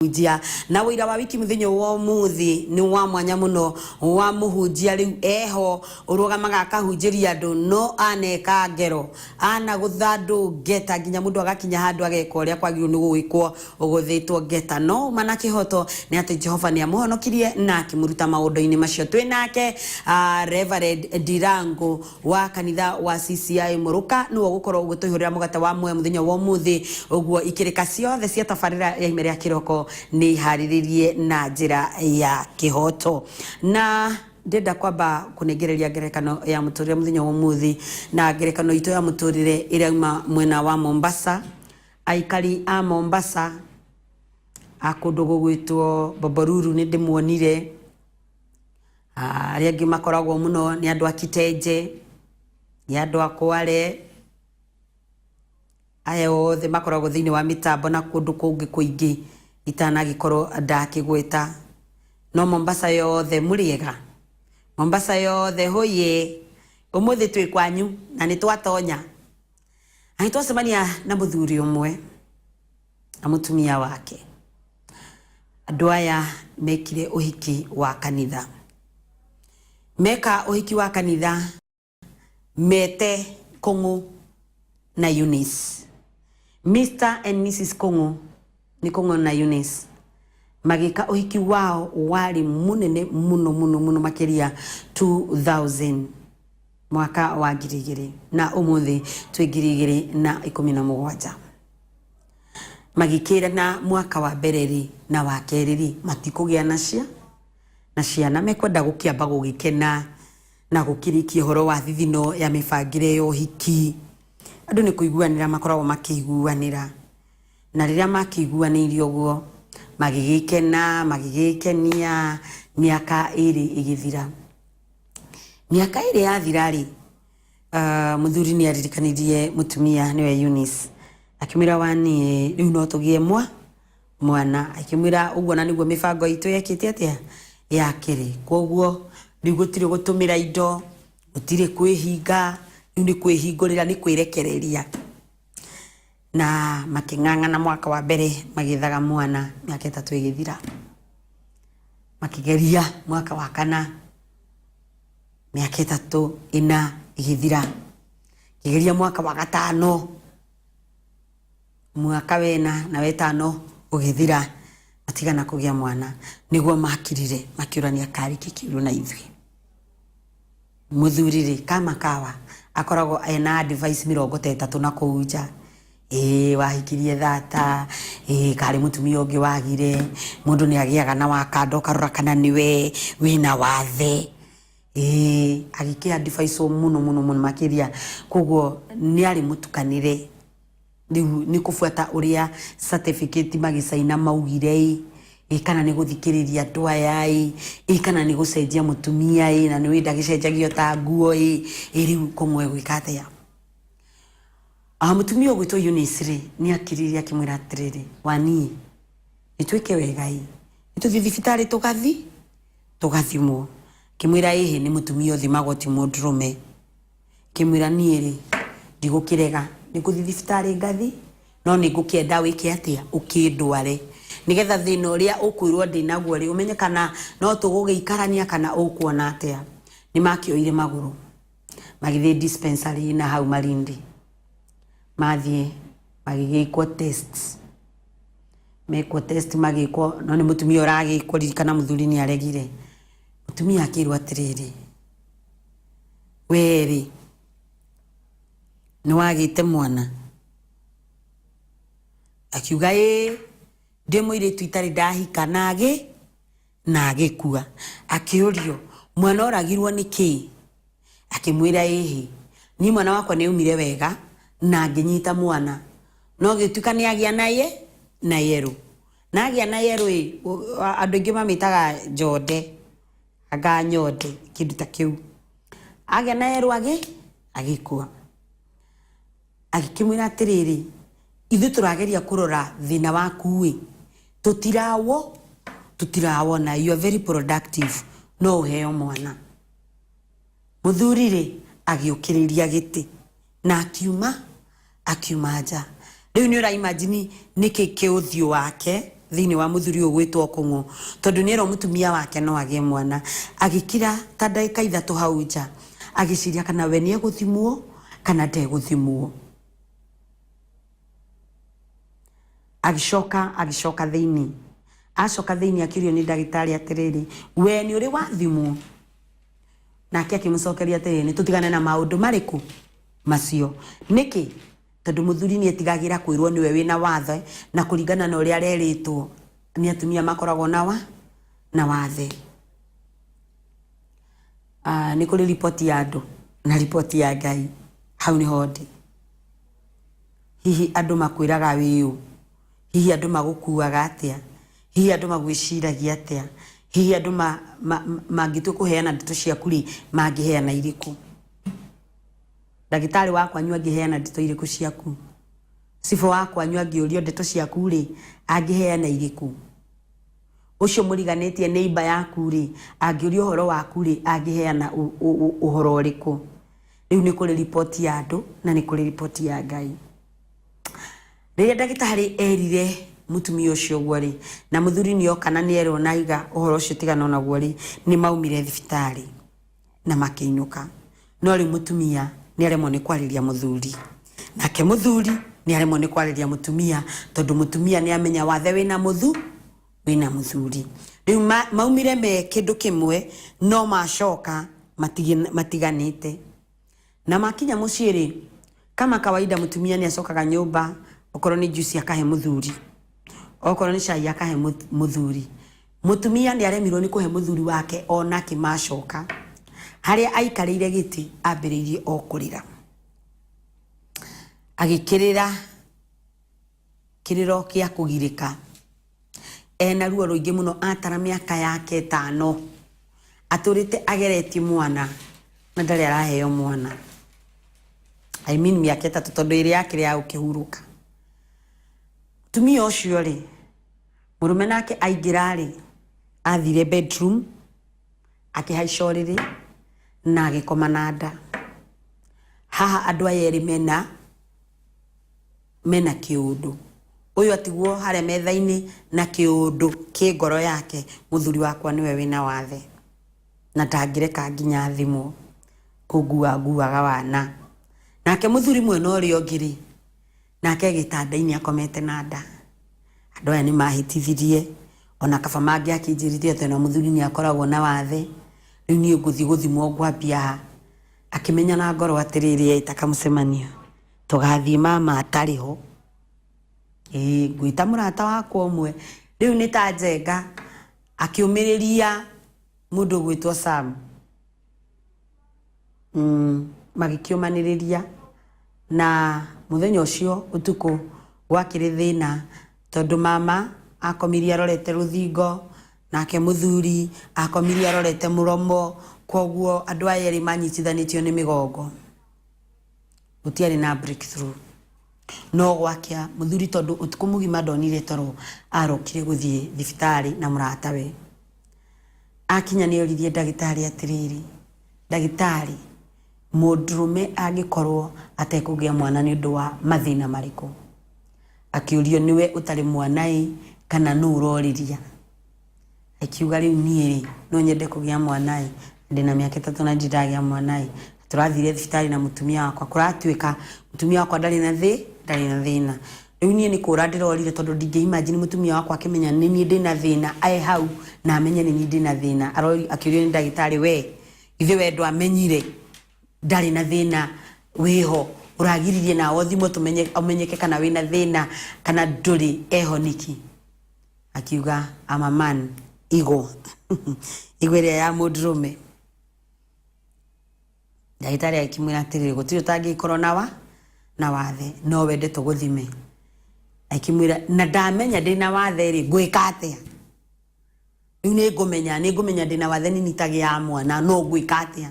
Mũhunjia na wĩira wa wiki mũthenya wa ũmũthĩ nĩ wa mwanya mũno wa mũhunjia rĩu eho ũrũgamaga akahunjĩria andũ no aneka ngero anagũtha andũ ngeta nginya mũndũ agakinya handũ ageka ũrĩa kwagĩrĩirwo nĩ gwĩkwo ũgũthĩtwo ngeta no uma na kĩhoto nĩ atĩ Jehova nĩ amũhonokirie na akĩmũruta maũndũ-inĩ macio. Twĩ nake Reverend Ndirango wa kanitha wa CCI Mũrũka nĩwe ũgũkorwo ũgĩtũihũrĩra mũgate wa muoyo mũthenya wa ũmũthĩ. Ũguo ikĩrĩka ciothe cia tabarĩra ya ime rĩa kĩroko nĩ iharĩrĩrie na njĩra ya kĩhoto. Na ndĩrenda kwamba kũnengereria ngerekano ya mũtũrĩre mũthenya wa ũmũthĩ, na ngerekano itũ ya mũtũrĩre ĩrauma mwena wa Mombasa. Aikari a Mombasa a kũndũ gũgwĩtwo Bombolulu nĩ ndĩmuonire. Arĩa angĩ makoragwo mũno nĩ andũ a Kitenje, nĩ andũ a Kwale, aya othe makoragwo thĩinĩ wa mĩtambo na kũndũ kũngĩ kũingĩ itanagĩkorwo ndakĩgweta. No Mombasa yothe mũrĩega? Mombasa yothe hũyĩ, ũmũthĩ twĩ kwanyu na nĩ twatonya. Na nĩ twacemania na mũthuri ũmwe na mũtumia wake. Andũ aya mekire ũhiki wa kanitha. Meka ũhiki wa kanitha mete Kũng'ũ na Eunice. Mr and Mrs Kũng'ũ nĩ Kũng'ũ na Eunice magĩka ũhiki wao warĩ mũnene mũno mũno mũno makĩria 2000 mwaka wa 2000 na ũmũthĩ twĩ 2017. Magĩkĩrana mwaka wa mbere rĩ na wa kerĩ rĩ matikũgĩa na cia na ciana mekwenda gũkĩamba gũgĩkena na gũkĩrĩkia ũhoro wa thithino ya mĩbangĩre ya ũhiki. Andũ nĩ kũiguanĩra makoragwo makĩiguanĩra, na rĩrĩa makĩiguanĩire ũguo magĩgĩkena magĩgĩkenia mĩaka ĩrĩ ĩgĩthira. Mĩaka ĩrĩ yathira rĩ, mũthuri nĩ aririkanirie mũtumia nĩwe Eunice, akĩmwĩra waniĩ rĩu no tũgĩe mwa mwana, akĩmwĩra ũguo na nĩguo mĩbango itũ yekĩte atĩa yakĩrĩ, koguo rĩu gũtirĩ gũtũmĩra indo, gũtirĩ kwĩhinga, rĩu nĩ kwĩhingũrĩra, nĩ kwĩrekereria. Na makĩng'ang'ana mwaka wa mbere magĩethaga mwana, mĩaka 3 ĩgĩthira. Makĩgeria mwaka wa kana, mĩaka 3 4 ĩgĩthira. Makĩgeria mwaka wa gatano, mwaka wena na wetano ũgĩthira, matigana kũgĩa mwana. Nĩguo makirire makĩũrania karĩ kĩ kĩũru na ithuĩ. Mũthuri rĩ kama kawa akoragwo ena advice 30 na kũu nja. Ĩĩ wahikirie thata, ĩĩ karĩ mũtumia ũngĩ wagire, mũndũ nĩ agĩaga na wakanda ũkarora kana nĩwe wĩna wathe. Ĩĩ agĩkĩ advice mũno mũno mũno makĩria, koguo nĩ arĩ mũtukanĩre. Rĩu nĩ kũbuata ũrĩa certificate magĩcaina maugire ĩ, ĩ kana nĩ gũthikĩrĩria andũ aya ĩ, ĩ kana nĩ gũcenjia mũtumia ĩ, na nĩũĩ ndagĩcenjagio ta nguo ĩ, ĩ rĩu kũng'we gwĩka atĩa? Mũtumia ũgwĩtwo Eunice rĩ, nĩ akiririe akĩmwĩra atĩrĩrĩ, waniĩ nĩ twĩke wega ĩ, nĩ tũthiĩ thibitarĩ tũgathi tũgathimwo. Akĩmwĩra ĩhĩ nĩ mũtumia ũthimagwo ti mũndũrũme. Akĩmwĩra niĩ rĩ ndigũkĩrega, nĩ ngũthiĩ thibitarĩ ngathi, no nĩ ngũkĩenda wĩke atĩa, ũkĩndware nĩgetha thĩna ũrĩa ũkwĩrwo ndĩnaguo rĩ ũmenye kana no tũgũgĩikarania kana ũkuona atĩa. Nĩ makĩoire magũrũ magĩthiĩ dispensary na hau Malindi, mathiĩ magĩgĩkwo test, mekwo test magĩkwo, no nĩ mũtumia ũragĩkwo, ririkana mũthuri nĩ aregire. Mũtumia akĩrwo atĩrĩrĩ, we rĩ nĩ wagĩte mwana? Akiuga ĩĩ, ndĩ mũirĩtu itarĩ ndahika na agĩ na agĩkua. Akĩũrio mwana oragirwo nĩ kĩĩ? Akĩmwĩra ĩhĩ, niĩ mwana wakwa nĩ aumire wega na ngĩnyita mwana, no gĩtuĩka nĩ agĩa na ye na yerũ. Na agĩa na yerũ ĩ, andũ aingĩ mamĩtaga njonde, anga nyonde, kĩndũ ta kĩu. Agĩa na yerũ agĩkua. Agĩkĩmwĩra atĩrĩrĩ, ithuĩ tũrageria kũrora thĩna waku ĩ, tũtirawona, you are very productive, no ũheo mwana. Mũthuri rĩ agĩũkĩrĩria gĩtĩ na akiuma nja. Rĩu nĩ ũra imagine nĩkĩ kĩ ũthiũ wake Thĩinĩ wa mũthuri ũyũ gwĩtwo Kũng'ũ, tondũ nĩ erwo mũtumia wake no agĩe mwana. Agĩkira ta ndagĩka 3 hau nja agĩciria kana we nĩ egũthimwo kana ndegũthimwo. Agĩcoka agĩcoka thĩinĩ. Acoka thĩinĩ akĩũrio nĩ ndagĩtarĩ atĩrĩrĩ, we nĩ ũrĩ wathimwo? Nake akĩmũcokeria atĩrĩrĩ, nĩ tũtigane na maũndũ marĩkũ macio. Nĩkĩ? Tondũ mũthuri nĩ etigagĩra kwĩrwo nĩwe wĩna wathe, na kũringana na ũrĩa arerĩtwo nĩ atumia makoragwo na wa na wathe. Nĩ kũrĩ riboti ya andũ na riboti ya Ngai. Hau nĩho ndĩ. Hihi andũ makwĩraga wĩ ũ? Hihi andũ magũkuaga atĩa? Hihi andũ magwĩciragia atĩa? Hihi andũ mangĩtua kũheana ndeto ciaku rĩ, mangĩheana irĩkũ? Ndagĩtarĩ wa kwanyu angĩheana ndeto irĩkũ ciaku? Cibũ wa kwanyu angĩũrio ndeto ciaku rĩ, angĩheana irĩkũ? Ũcio mũriganĩtie neighbor yaku rĩ, angĩũrio ũhoro waku rĩ, angĩheana ũhoro ũrĩkũ? Rĩu nĩ kũrĩ riboti ya andũ na nĩ kũrĩ riboti ya Ngai. Rĩrĩa ndagĩtarĩ erire mũtumia ũcio ũguo rĩ, na mũthuri nĩ oka na nĩ erwo na aiga ũhoro ũcio tigana onaguo rĩ, nĩ maumire thibitarĩ na makĩinũka. No rĩu mũtumia nĩ aremwo nĩ kwarĩria mũthuri, nake mũthuri nĩ aremwo nĩ kwarĩria mũtumia, tondũ mũtumia nĩ amenya wathe wĩna mũthu wĩna mũthuri. Rĩu maumire me kĩndũ kĩmwe, no macoka matiganĩte. Na makinya mũciĩ rĩ, kama kawaida mũtumia nĩ acokaga nyũmba, okorwo nĩ juice akahe mũthuri, okorwo nĩ cai akahe mũthuri. Mũtumia nĩ aremirwo nĩ kũhe mũthuri wake onake macoka. Harĩa aikarĩire gĩtĩ ambĩrĩirie o kũrĩra. Agĩkĩrĩra kĩrĩro kĩa kũgirĩka. Ena ruo rũingĩ mũno, atara mĩaka yake 5 atũrĩte ageretie mwana na ndarĩ araheo mwana. I mean mĩaka 3, tondũ ĩrĩ yakĩrĩ ya gũkĩhurũka. Mũtumia ũcio rĩ, mũrũme nake aingĩra rĩ, athire bedroom akĩhaica ũrĩrĩ na agĩkoma na nda. Haha andũ aya erĩ mena kĩũndũ. Ũyũ atigwo harĩa metha-inĩ na kĩũndũ kĩ ngoro yake, mũthuri wakwa nĩwe wĩna wathe na ndangĩreka nginya thimũ kũngua nguaga wana. Nake mũthuri mwena ũrĩa ũngĩ rĩ, nake gĩtanda-inĩ akomete na nda. Andũ aya nĩ mahĩtithirie, ona kaba mangĩakĩnjĩrire atĩ ona mũthuri nĩ akoragwo na wathe, rĩu niĩ ngũthiĩ gũthimwo ngwambia ha. Akĩmenya na ngoro atĩrĩrĩ, eta kamũcemanio tũgathiĩ mama atarĩ ho. Ĩĩ ngwĩta mũrata wakwa ũmwe. Rĩu nĩ ta Njenga akĩũmĩrĩria mũndũ ũgwĩtwo Sam. Magĩkĩũmanĩrĩria na mũthenya ũcio ũtukũ gwakĩrĩ thĩna, tondũ mama akomirie arorete rũthingo, nake mũthuri akomirie arorete mũromo, koguo andũ aya erĩ manyitithanĩtio nĩ mĩgongo. Gũtiarĩ na breakthrough. No gwakĩa mũthuri, tondũ ũtukũ mũgima ndonire toro, arokire gũthiĩ thibitarĩ na mũratawe. Akinya nĩ oririe ndagĩtarĩ atĩrĩrĩ, ndagĩtarĩ, mũndũrũme angĩkorwo atekũgĩa mwana nĩ ũndũ wa mathĩna marĩkũ? Akĩũrio nĩwe ũtarĩ mwana ĩ kana nũ ũrorĩria? Akiuga rĩu niĩ rĩ, no nyende kũgĩa mwana ĩ, ndĩna mĩaka 3 na ndirĩ ndagĩa mwana ĩ. Tũrathire thibitarĩ na mũtumia wakwa, kũratuĩka mũtumia wakwa ndarĩ na ndarĩ na thĩna. Rĩu niĩ nĩ kũra ndĩrorire, tondũ ndingĩ imagine mũtumia wakwa akĩmenya nĩ niĩ ndĩna thĩna e hau na amenye nĩ niĩ ndĩna thĩna. Akĩũrio nĩ ndagĩtarĩ, we ithe we ndwamenyire ndarĩ na thĩna wĩho, ũragiririe nawe ũthimwo tũmenye ũmenyeke kana wĩna thĩna kana ndũrĩ, eho nĩkĩ? Akiuga I'm a man, igo igo ĩrĩa ya mũndũrũme. Ndagĩtarĩ akĩmwĩra atĩrĩrĩ, gũtirĩ ũtangĩkorwo na wa na wathe, no wende tũgũthime. Akĩmwĩra na ndamenya ndĩna wathe rĩ, ngwĩka atĩa? Rĩu nĩ ngũmenya ndĩna wathe nini itagĩaga mwana, no ngwĩka atĩa?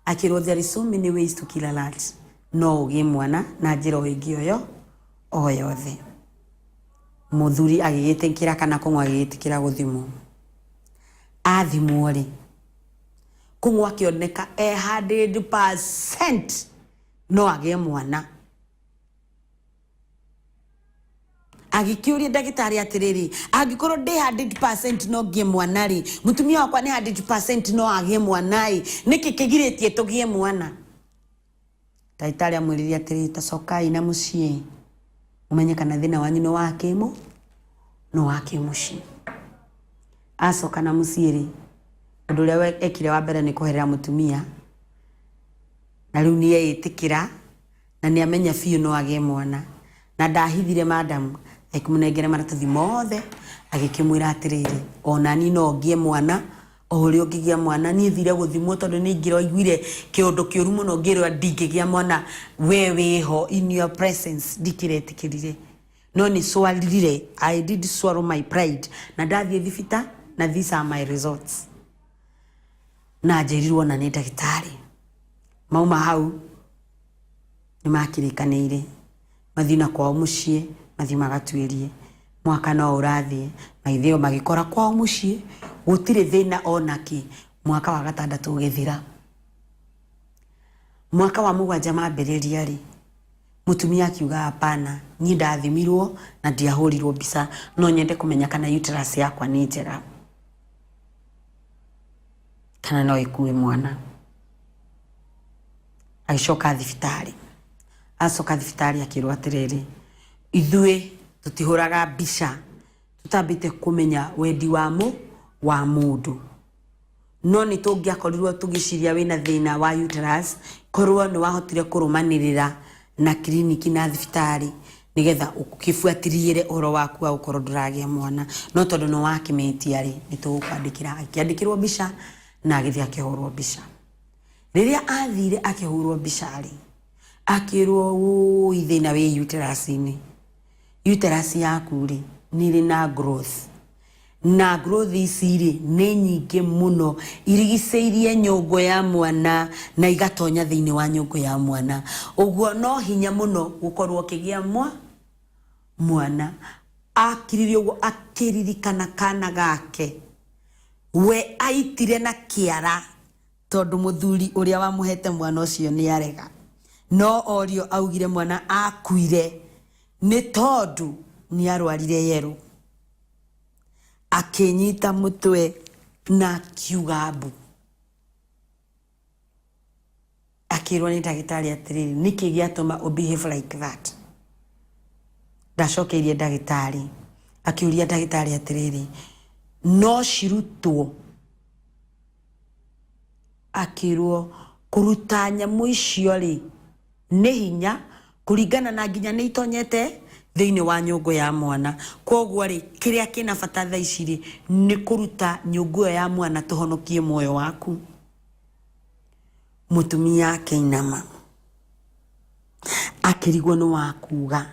Akĩrwo there is so many ways to kill a rat, no ũgĩe mwana na njĩra o ĩngĩ o yothe. Mũthuri agĩgĩtĩkĩra, kana Kũng'ũ agĩgĩtĩkĩra gũthimwo. Athimwo rĩ, Kũng'ũ akĩoneka e 100% no agĩe mwana. Agĩkĩũria ndagĩtarĩ atĩrĩrĩ, angĩkorwo ndĩ 100% no ngĩe mwana rĩ, mũtumia wakwa nĩ 100% no agĩe mwana ĩ, nĩkĩ kĩgirĩtie tũgĩe mwana? Ndagĩtarĩ amwĩrire atĩrĩrĩ, ta cokai na mũciĩ mũmenye kana thĩna wanyu nĩ wa kĩmũ nĩ wa kĩmũciĩ. Acoka na mũciĩ rĩ, ũndũ ũrĩa ekire wa mbere nĩ kũherera mũtumia, na rĩu nĩ eĩtĩkĩra na nĩ amenya biũ no agĩe mwana. Na ndahithire madam, agĩkĩmũnengera maratathi mothe, agĩkĩmwĩra atĩrĩrĩ, ona niĩ no ngĩe mwana, o ũrĩa ũngĩgĩa mwana. Niĩ thire gũthimwo tondũ nĩ ingĩraiguire kĩũndũ kĩũru mũno ngĩrwo ndingĩgĩa mwana, we wĩho in your presence, ndikĩretĩkĩrire. No nĩ swalire, I did swallow my pride, na ndathiĩ thibita na these are my results. Na njĩrirwo na nĩ ndagĩtarĩ. Mauma hau nĩ makĩrĩkanĩire mathiĩ na kwao mũciĩ, mathiĩ magatuĩrie. Mwaka no ũrathiĩ, magĩthiĩ magĩkora kwao mũciĩ gũtirĩ thĩna ona kĩ. Mwaka wa gatandatũ ũgĩthira. Mwaka wa mũgwanja mambĩrĩria rĩ, mũtumia akiuga hapana, niĩ ndathimirwo na ndiahũrirwo mbica, no nyende kũmenya kana uterus yakwa nĩ njega kana no ĩkue mwana. Agĩcoka thibitarĩ. Acoka thibitarĩ akĩrwo atĩrĩrĩ, ithuĩ tũtihũraga mbica tũtambĩte kũmenya wendi wa mũ wa mũndũ, no nĩ tũngĩakorirwo tũgĩciria wĩna thĩna wa uterus korwo nĩ wahotire kũrũmanĩrĩra na kiriniki na thibitarĩ nĩgetha ũkĩbuatĩrĩre ũhoro waku wa gũkorwo ndũragĩa mwana, no tondũ nĩ wakĩmĩtia rĩ, nĩ tũgũkwandĩkĩra. Akĩandĩkĩrwo mbica na agĩthiĩ akĩhũrwo mbica. Rĩrĩa athire akĩhũrwo mbica rĩ, akĩrwo ũi thĩna wĩ uterus-inĩ. Uterus yaku rĩ nĩ ĩrĩ na growth, na growth ici rĩ nĩ nyingĩ mũno, irigicĩirie nyũngũ ya mwana na igatonya thĩinĩ wa nyũngũ ya mwana, ũguo no hinya mũno gũkorwo ũkĩgĩa mwana. Akiririe ũguo akĩririkana kana gake we aitire na kĩara tondũ mũthuri ũrĩa wamũhete mwana ũcio nĩ arega, no orio augire mwana akuire nĩ tondũ nĩ arwarire yerũ. Akĩnyita mũtwe na akiuga mbu. Akĩrwo nĩ ndagĩtarĩ atĩrĩrĩ, nĩkĩ gĩatũma ũ behave like that? Ndacokeirie ndagĩtarĩ, akĩũria ndagĩtarĩ atĩrĩrĩ, no cirutwo? Akĩrwo kũruta nyamũ icio rĩ nĩ hinya kũringana na nginya nĩ itonyete thĩinĩ wa nyũngũ ya mwana, koguo rĩ kĩrĩa kĩna bata thaa ici rĩ nĩ kũruta nyũngũ ĩyo ya mwana tũhonokie muoyo waku. Mũtumia akĩinama akĩrigwo nĩ wa kuga,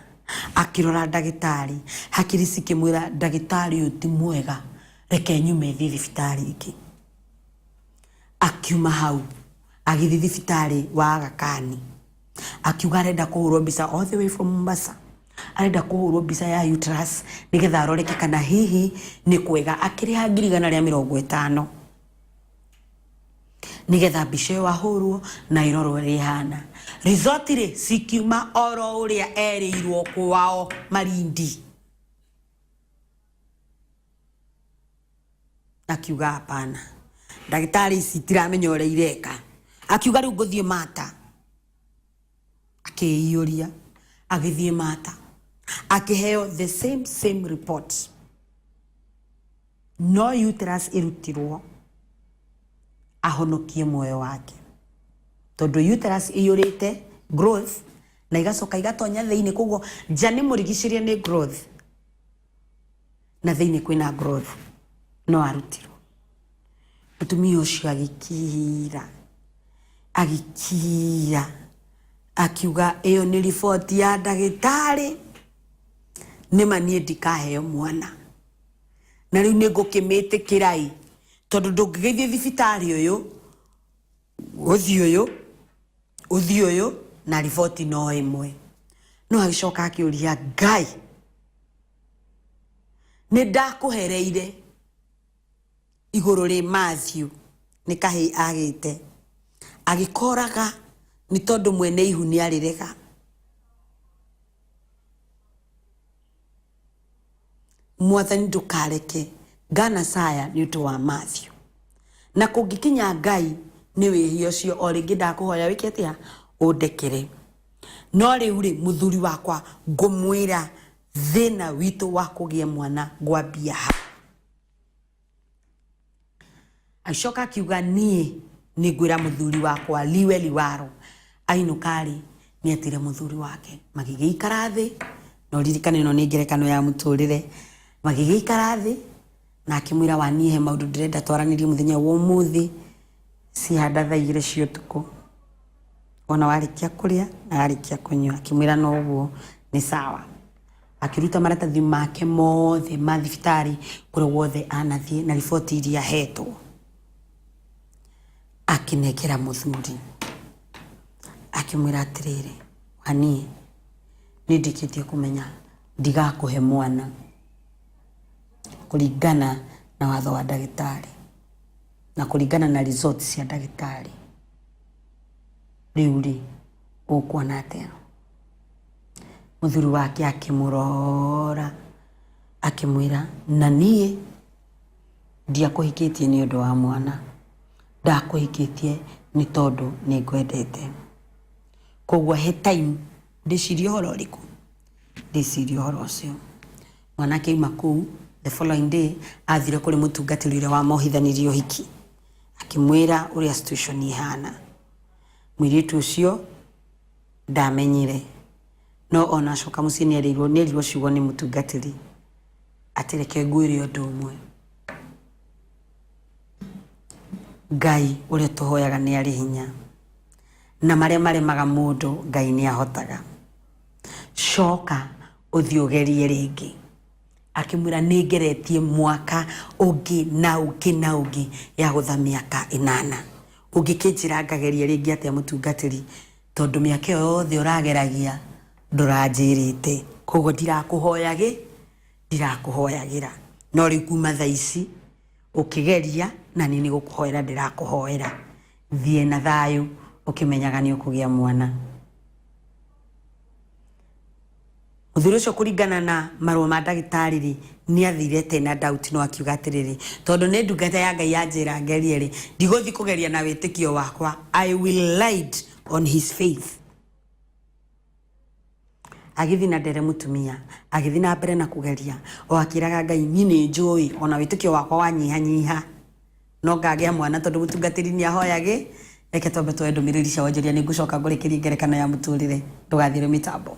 akĩrora ndagĩtarĩ, hakiri cikĩmwĩra ndagĩtarĩ ũyũ ti mwega, reke nyume thiĩ thibitarĩ ĩngĩ. Akiuma hau agĩthiĩ thibitarĩ wa Aga Khan, akiuga arenda kũhũrwo mbica all the way from Mombasa, arenda kũhũrwo mbica ya uterus nĩgetha aroreke kana hihi nĩ kwega. Akĩrĩha 150,000 nĩgetha mbica ĩyo ahũrwo na ĩrorwo ũrĩa ĩhana. Result rĩ cikiuma oro ũrĩa erĩirwo kwao Malindi. Akiuga hapana, ndagĩtarĩ ici itiramenya ũrĩa ireka. Akiuga rĩu ngũthiĩ Mata. Akĩiyũria agĩthiĩ Mata, akĩheo the same same report, no uterus ĩrutirwo ahonokie muoyo wake, tondũ uterus ĩiyũrĩte growth na igacoka igatonya thĩinĩ, koguo nja nĩ mũrigicĩrie nĩ growth na thĩinĩ kwĩna growth, no arutirwo. Mũtumia ũcio agĩkira agĩkira akiuga ĩyo nĩ riboti ya ndagĩtarĩ, nĩma niĩ ndikaheo mwana na rĩu nĩ ngũkĩmĩtĩkĩra ĩ, tondũ ndũngĩgĩthiĩ thibitarĩ ũyũ ũthiĩ ũyũ ũthiĩ ũyũ na riboti no ĩmwe. No agĩcoka akĩũria Ngai, nĩ ndakũhereire igũrũ rĩ Matthew nĩ kahĩĩ agĩte agĩkoraga nĩ tondũ mwene ihu nĩ arĩrega. Mwathani ndũkareke nganacaya nĩ ũndũ wa Matthew. Na kũngĩkinya Ngai nĩ wĩhia ũcio, o rĩngĩ ndakũhoya wĩke atĩa? Ũndekere. No rĩu rĩ, mũthuri wakwa ngũmwĩra thĩna witũ wa kũgĩa mwana ngwambia ha? Agĩcoka akiuga niĩ nĩ ngwĩra mũthuri wakwa liwe liwaro. Ainũka rĩ, nĩ etire mũthuri wake magĩgĩikara thĩ, na ũririkane ĩno nĩ ngerekano ya mũtũrĩre. Magĩgĩikara thĩ na akĩmwĩra wa niĩ he maũndũ ndĩrenda twaranĩrie mũthenya wa ũmũthĩ, cihanda thaa igĩrĩ cia ũtukũ. Wona warĩkia kũrĩa na warĩkia kũnyua. Akĩmwĩra no ũguo nĩ sawa. Akĩruta maratathi make mothe ma thibitarĩ kũrĩa guothe anathiĩ na riboti iria ahetwo. Akĩnengera mũthuri. Akĩmwĩra atĩrĩrĩ, waniĩ nĩ ndĩkĩtie kũmenya ndigakũhe mwana kũringana na watho wa ndagĩtarĩ na kũringana na results cia ndagĩtarĩ. Rĩu rĩ, ũkuona atĩa? Mũthuri wake akĩmũrora akĩmwĩra, na niĩ ndiakũhikĩtie nĩ ũndũ wa mwana, ndakũhikĩtie nĩ tondũ nĩ ngwendete. Koguo he time ndĩcirie ũhoro ũrĩkũ? Ndĩcirie ũhoro ũcio. Mwanake auma kũu, the following day athire kũrĩ mũtungatĩri ũrĩa wamohithanirie ũhiki, akĩmwĩra ũrĩa situation ĩhana. Mũirĩtu ũcio ndamenyire, no ona acoka mũciĩ nĩerĩirwo nĩerirwo ciugo nĩ mũtungatĩri atĩ reke ngwĩre ũndũ ũmwe, Ngai ũrĩa tũhoyaga nĩ arĩ hinya, na marĩa maremaga mũndũ Ngai nĩ ahotaga. Coka ũthiĩ ũgerie rĩngĩ. Akĩmwĩra nĩ ngeretie mwaka ũngĩ na ũngĩ na ũngĩ ya gũtha mĩaka ĩnana. Ũngĩkĩnjĩra ngagerie rĩngĩ atĩa mũtungatĩri, tondũ mĩaka ĩyo yothe ũrageragia ndũranjĩrĩte. Koguo ndirakũhoyagĩ, ndirakũhoyagĩra. No rĩu kuma thaa ici ũkĩgeria na niĩ nĩ gũkũhoera ndĩrakũhoera. Thiĩ na thayũ ũkĩmenyaga nĩ ũkũgĩa mwana. Mũthuri ũcio kũringana na marũa ma ndagĩtarĩ rĩ, nĩ athire atarĩ na doubt no akiuga atĩrĩrĩ, tondũ nĩ ndungata ya Ngai yanjĩra ngerie rĩ, ndigũthiĩ kũgeria na wĩtĩkio wakwa, I will ride on his faith. Agĩthiĩ na ndere mũtumia, agĩthiĩ na mbere na kũgeria, o akĩraga Ngai, niĩ nĩ njũĩ ona wĩtĩkio wakwa wanyihanyiha, no ngagĩa mwana tondũ mũtungatĩri nĩ ahoyagĩ. Reke twambe tuoe ndũmĩrĩri cia wonjoria, nĩ ngũcoka ngũrĩkĩrie ngerekano ya mũtũrĩre. Ndũgathire mĩtambo.